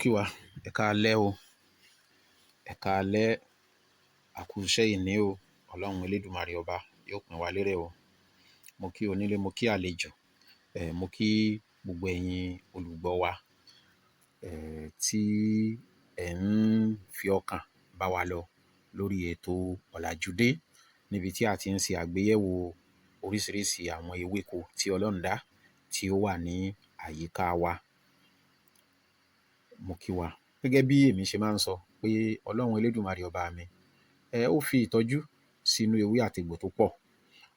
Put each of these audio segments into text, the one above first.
Mo kí wa, ẹ káalẹ́ o, ẹ káalẹ́, a kú iṣẹ́ òní o, Ọlọ́run Elédùmarè ọba yóò pín wa lérè o. Mo kí onílé, mo kí àlejò, mo kí gbogbo ẹ̀yin olùgbọ́ wa tí ẹ̀ ń fi ọkàn bá wa lọ lórí ètò Ọ̀làjúdé, níbi tí a ti ń ṣe àgbéyẹ̀wò oríṣiríṣi àwọn ewéko tí Ọlọ́run dá tí ó wà ní àyíká wa. Mo kí wa. Gẹ́gẹ́ bí èmi ṣe máa ń sọ pé Ọlọ́run Elédùmarè ọba mi, ó fi ìtọ́jú sínú ewé àtegbò tó pọ̀.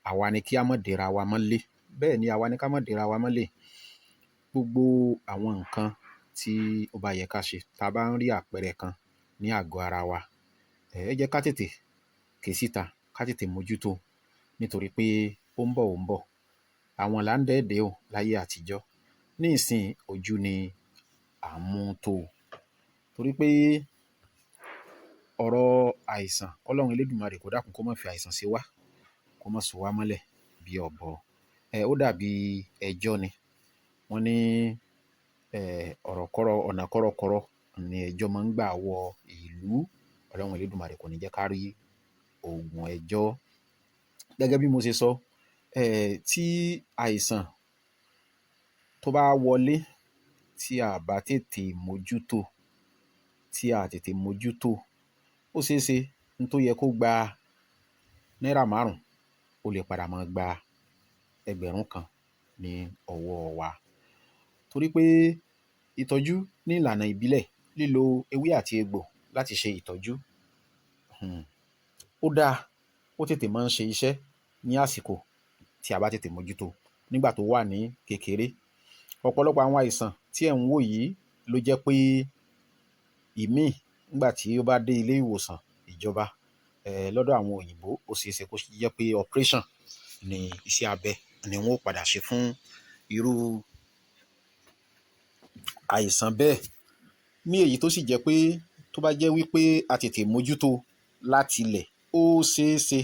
Àwa ni kí á má dira wa mọ́lé. Bẹ́ẹ̀ ni, àwa ni ká má dira wa mọ́lé. Gbogbo àwọn nǹkan tí ó bá yẹ ká ṣe, tá a bá ń rí àpẹẹrẹ kan ní àgọ́ ara wa, ẹ jẹ́ ká tètè ké síta, ká tètè mójútó, nítorí pé ó ń bọ̀, ó ń bọ̀. Àwọn là ń dẹ́ẹ̀dẹ́ o láyé àtijọ́. Nísìnyí, ojú ni à ń mú tó o. Torí pé ọ̀rọ̀ àìsàn, k'Ọlọ́run Elédùmarè kó dákun kó má fi àìsàn ṣe wá, kó má so wá mọ́lẹ̀ bí ọ̀bọ. Ó dàbí ẹjọ́ ni. Wọ́n ní ọ̀rọ̀ kọ́rọ̀, ọ̀nà kọ́rọ́kọ́rọ́ ni ẹjọ́ máa ń gbà wọ ìlú. Ọlọ́run Elédùmarè kò ní jẹ́ ká rí òògùn ẹjọ́. Gẹ́gẹ́ bí mo ṣe sọ, tí àìsàn tó bá wọlé tí a ò bá tètè mójútó, tí a tètè mójútó, ó ṣeé ṣe n tó yẹ kó gba náírà márùn-ún, ó lè padà máa gba 1000 ní ọwọ́ wa. Torí pé ìtọ́jú ní ìlànà ìbílẹ̀, lílo ewé àti egbò láti ṣe ìtọ́jú, ó dáa, ó tètè máa ń ṣe iṣẹ́ ní àsìkò tí a bá tètè mójútó nígbà tó wà ní kékeré. Ọ̀pọ̀lọpọ̀ àwọn àìsàn tí ẹ̀ ń wò yìí ló jẹ́ pé ìmíì, nígbà tí ó bá dé ilé ìwòsàn ìjọba, lọ́dọ̀ àwọn òyìnbó, ó ṣeé ṣe kó jẹ́ pé operation ni, iṣẹ́ abẹ ni wọ́n ó padà ṣe fún irú àìsàn bẹ́ẹ̀. Ní èyí tó sì jẹ́ pé tó bá jẹ́ wípé a tètè mójútó láti ilẹ̀, ó ṣeé ṣe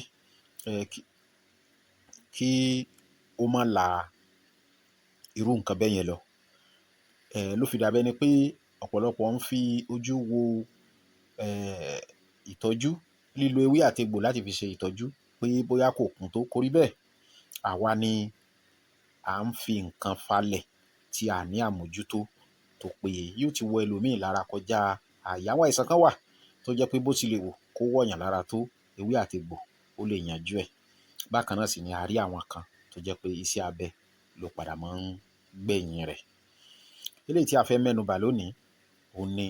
kí ó má la irú nǹkan bẹ́ẹ̀ yẹn lọ. Ló fi dàbí ẹni pé ọ̀pọ̀lọpọ̀ ń fi ojú wo ìtọ́jú, lílo ewé àtegbò láti fi ṣe ìtọ́jú, pé bóyá kò kún tó, kò rí bẹ́ẹ̀. Àwa ni à ń fi nǹkan falẹ̀ tí a ní àmójútó tó péye. Yóò ti wọ ẹlòmíì lára kọjá ààyè. Àwọn àìsàn kan wà tó jẹ́ pé bó ti lè wù kó wọ̀yàn lára tó, ewé àtegbò ó lè yanjú ẹ̀. Bákan náà sì ni a rí àwọn kan tó jẹ́ pé iṣẹ́ abẹ ló padà máa ń gbẹ̀yìn rẹ̀. Eléyìí tí a fẹ́ mẹ́nu bà lónìí, òun ni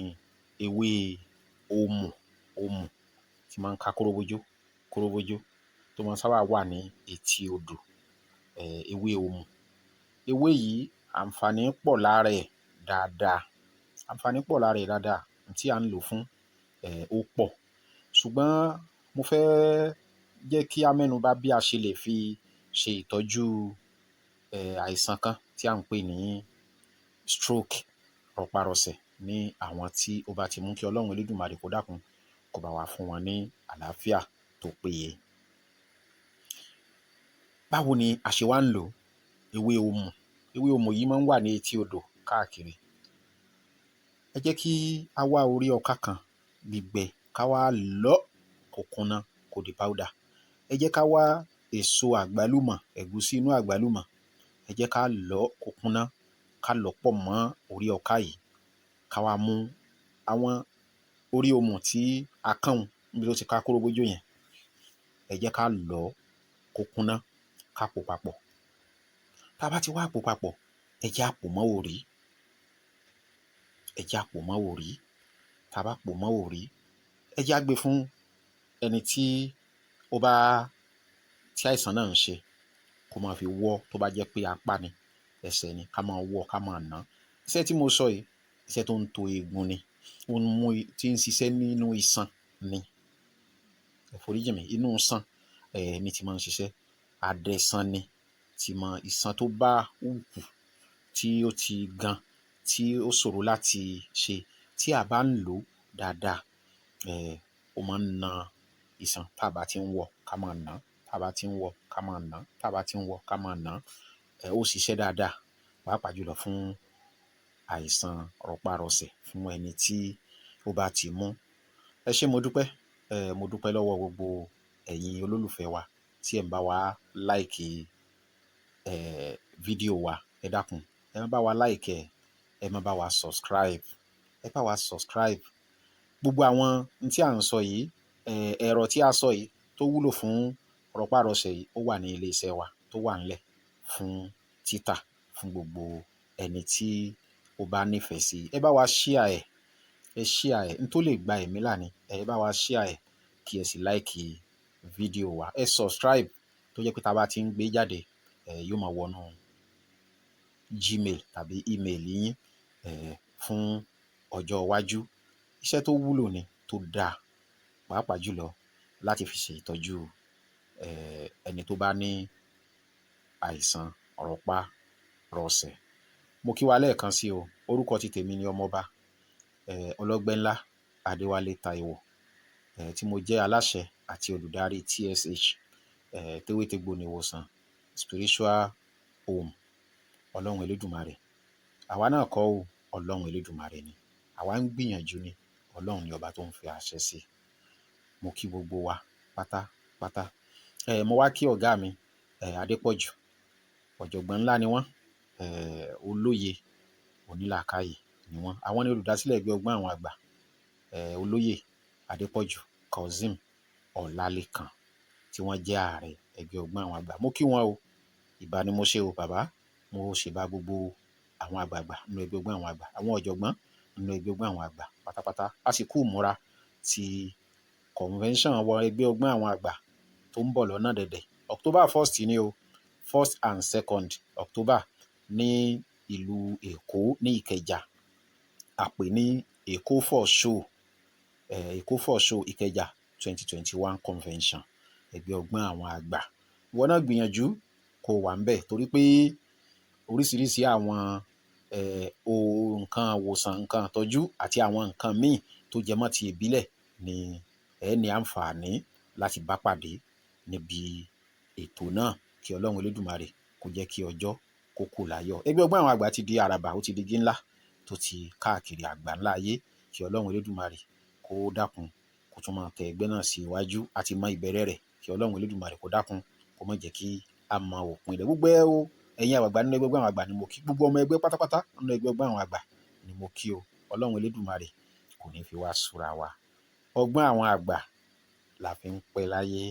ewé òmù, òmù tí máa ń ká kóróbójó, kóróbójó, tó máa ń sábà wà ní etí odò, ewé òmù. Ewé yìí, àǹfààní pọ̀ lára ẹ̀ dáadáa. Àǹfààní pọ̀ lára ẹ̀ dáadáa. Ohun tí à ń lò fún, ó pọ̀. Ṣùgbọ́n mo fẹ́ jẹ́ kí á mẹ́nu bà bí a ṣe lè fi ṣe ìtọ́jú àìsàn kan tí à ń pè ní stroke, rọpárọsẹ̀, ní àwọn tí ó bá ti mú, kí Ọlọ́run Elédùmarè kó dákun kó bá wa fún wọn ní àlàáfíà tó péye. Báwo ni a ṣe wá ń lò ó? Ewé òmù. Ewé òmù yìí máa ń wà ní etí odò káàkiri. Ẹ jẹ́ kí á wá orí ọká kan gbígbẹ, ká wá lọ̀ ọ́ kó kúnná, kó di powder. Ẹ jẹ́ ká wá èso àgbálùmọ̀, ẹ̀gúsí inú àgbálùmọ̀, ẹ jẹ́ ká lọ̀ ọ́ kó kúnná, ká lọ̀ ọ́ pọ̀ mọ́ orí ọká yìí. Ká wá mú àwọn orí òmù tí a kán un níbi tó ti ká kóróbójó yẹn, ẹ jẹ́ ká lọ̀ ọ́ kó kúnná, ká pò papọ̀. Tá a bá ti wá pò papọ̀, ẹ jẹ́ á pò mọ́ òrí. Ẹ jẹ́ á pò mọ́ òrí. Tá a bá pò mọ́ òrí, ẹ jẹ́ á gbé fún ẹni tí ó bá tí àìsàn náà ń ṣe, kó máa fi wọ́. Tó bá jẹ́ pé apá ni, ẹsẹ̀ ni, ká máa wọ́, ká máa nà án. Iṣẹ́ tí mo sọ yìí, iṣẹ́ tó ń to eegun ni, ó ń mú tí ń ṣiṣẹ́ nínú iṣan ni. Ẹ foríjì mí, inú iṣan ní ti máa ń ṣiṣẹ́. Adẹ̀sán ni, tí mọ iṣan tó bá hùkù, tí ó ti gan, tí ó ṣòro láti ṣe, tí a bá ń lò ó dáadáa, ó máa ń na iṣan. Tá a bá ti ń wọ́, ká máa nà án, tá a bá ti ń wọ́, ká máa nà án, tá a bá ti ń wọ́, ká máa nà án, ó ṣiṣẹ́ dáadáa, pàápàá jùlọ fún Àìsàn rọpárọsẹ̀ fún ẹni tí ó bá ti mú. Ẹ ṣé, mo dúpẹ́. Mo dúpẹ́ lọ́wọ́ gbogbo ẹ̀yin olólùfẹ́ wa tí ẹ̀ ń bá wa like fídíò wa. Ẹ dákun, ẹ má bá wa like ẹ, ẹ má bá wa subscribe, ẹ bá wa subscribe. Gbogbo àwọn n tí à ń sọ yìí, ẹ̀rọ tí a sọ yìí tó wúlò fún rọpárọsẹ̀ yìí, ó wà ní ilé iṣẹ́ wa tó wà ńlẹ̀ fún títà fún gbogbo ẹni tí ó bá nífẹ̀ẹ́ sí. Ẹ bá wa share ẹ̀, ẹ share ẹ̀, n tó lè gba ẹ̀mí là ni. Ẹ bá wa share ẹ̀, kí ẹ sì like fídíò wa. Ẹ subscribe, tó jẹ́ pé tá a bá ti ń gbé jáde, yóò máa wọnú Gmail tàbí email yín fún ọjọ́ iwájú. Iṣẹ́ tó wúlò ni, tó dáa, pàápàá jùlọ láti fi ṣe ìtọ́jú ẹni tó bá ní àìsàn rọpárọsẹ̀. Mo kí wa lẹ́ẹ̀kan sí o. Orúkọ ti tèmi ni Ọmọọba Ọlọ́gbẹ́ńlá Adéwálé Táíwò, tí mo jẹ́ aláṣẹ àti olùdarí TSH, Tewétegbò Ìwòsàn Spiritual Home. Ọlọ́run Elédùmarè, àwa náà kọ́ o, Ọlọ́run Elédùmarè ni. Àwa ń gbìyànjú ni, Ọlọ́run ni ọba tó ń fi àṣẹ sí. Mo kí gbogbo wa pátápátá. Mo wá kí ọ̀gá mi, Adépọ̀jù. Ọ̀jọ̀gbọ́n ńlá ni wọ́n, olóye onílàákàyè ni wọ́n. Àwọn ni olùdásílẹ̀ ẹgbẹ́ ọgbọ́n àwọn àgbà, Olóyè Adépọ̀jù Kazeem Ọlálékan, tí wọ́n jẹ́ ààrẹ ẹgbẹ́ ọgbọ́n àwọn àgbà. Mo kí wọn o. Ìbà ni mo ṣe o, bàbá. Mo ṣèbà gbogbo àwọn àgbààgbà nínú ẹgbẹ́ ọgbọ́n àwọn àgbà, àwọn ọ̀jọ̀gbọ́n nínú ẹgbẹ́ ọgbọ́n àwọn àgbà pátápátá. A sì kú ìmúra ti convention wọ ẹgbẹ́ ọgbọ́n àwọn àgbà tó ń bọ̀ lọ́nà dẹ̀dẹ̀. October 1st ni o, 1st and 2nd October, ní ìlú Èkó ní Ìkẹjà. A pè ní Èkó for Show, Èkó for Show Ìkẹjà 2021 convention ẹgbẹ́ ọgbọ́n àwọn àgbà. Ìwọ náà gbìyànjú kó wà ńbẹ̀, torí pé oríṣiríṣi àwọn nǹkan ìwòsàn, nǹkan ìtọ́jú àti àwọn nǹkan míì tó jẹ mọ́ ti ìbílẹ̀ ni ẹ ní àǹfààní láti bá pàdé níbi ètò náà. Kí Ọlọ́run Elédùmarè kó jẹ́ kí ọjọ́ kó kò láyọ̀. Ẹgbẹ́ ọgbọ́n àwọn àgbà ti di àràbà, ó ti di igi ńlá tó ti káàkiri àgbà ńlá ayé. Kí Ọlọ́run Elédùmarè kó dákun, kó tún máa tẹ ẹgbẹ́ náà sí iwájú. Àti mọ ìbẹ̀rẹ̀ rẹ̀, kí Ọlọ́run Elédùmarè kó dákun, kó má jẹ́ kí a mọ òpin rẹ̀. Gbogbo ẹ o, ẹ̀yin àgbààgbà nínú ẹgbẹ́ ọgbọ́n àwọn àgbà ni mo kí. Gbogbo ọmọ ẹgbẹ́ pátápátá nínú ẹgbẹ́ ọgbọ́n àwọn àgbà ni mo kí o. Ọlọ́run Elédùmarè kò ní fi wá súra wa. Ọgbọ́n àwọn àgbà la fi ń pẹ́ láyé.